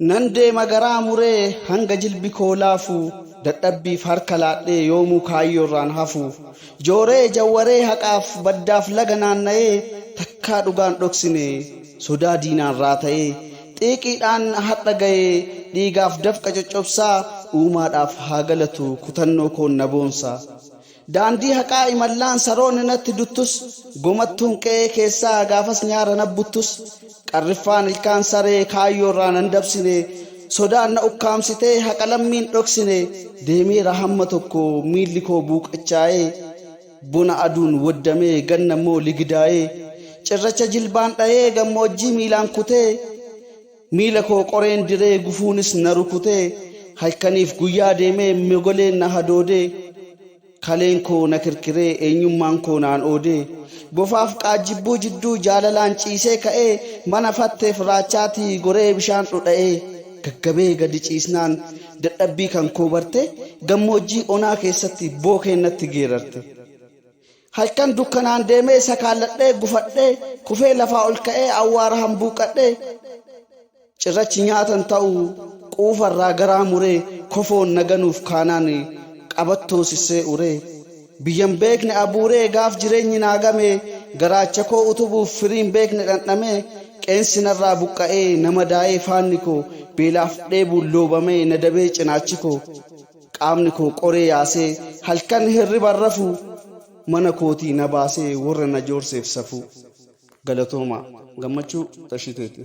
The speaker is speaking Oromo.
Nan deema garaa muree hanga jilbi koo laafu, dadhabbiif harka laadhee yoomuu kaayyoorraan hafu. Jooree jawwaree haqaaf baddaaf laga naanna'ee, takkaa dhugaan dhoksine sodaa diinaan raata'ee, xiiqiidhaan har'a ga'ee dhiigaaf dafqa coccobsaa, uumaadhaaf haa galatu kutannoo koon na boonsa. Daandii haqaa imallaan saroonni natti duttus, gomattuun qe'ee keessaa gaafas nyaara nabbuttus, qarriffaan ilkaan saree kaayyoorraa nan dabsine, sodaan na ukkaamsitee haqa lammiin dhoksine. Deemeera hamma tokko miilli koo buuqachaa'ee, bona aduun waddamee ganna immoo ligidaa'ee, cirracha jilbaan dha'ee gammoojjii miilaan kutee, miila koo qoreen diree gufuunis na rukutee, halkaniif guyyaa deemee mogoleen na hadoodee, kaleen koo na kirkiree eenyummaan koo naan oodee, bofaaf qaajjibbuu jidduu jaalalaan ciisee ka'ee, mana fatteef raachaatii goree bishaan dhudha'ee, gaggabee gadi ciisnaan dadhabbii kan koo barte, gammoojjii onaa keessatti bookeen natti geerarte. Halkan dukkanaan deemee sakaalladhee gufadhee kufee lafaa ol ka'ee awwaara hambuuqadhee, cirrachi nyaatan ta'u quufarraa garaa muree, kofoon naganuuf kaanaan qabattoo sissee uree, biyyan beekne abuuree gaaf jireenyi naa gamee, garaacha koo utubuuf firiin beekne dhandhamee, qeensi narraa buqqa'ee nama daa'ee faanni koo beelaaf dheebuun loobamee na dabee cinaachi koo, qaamni koo qoree yaasee halkan hirriban rafu, mana kootii na baasee warra na joorseef safuu. Galatooma. Gammachuu Tashiteeti.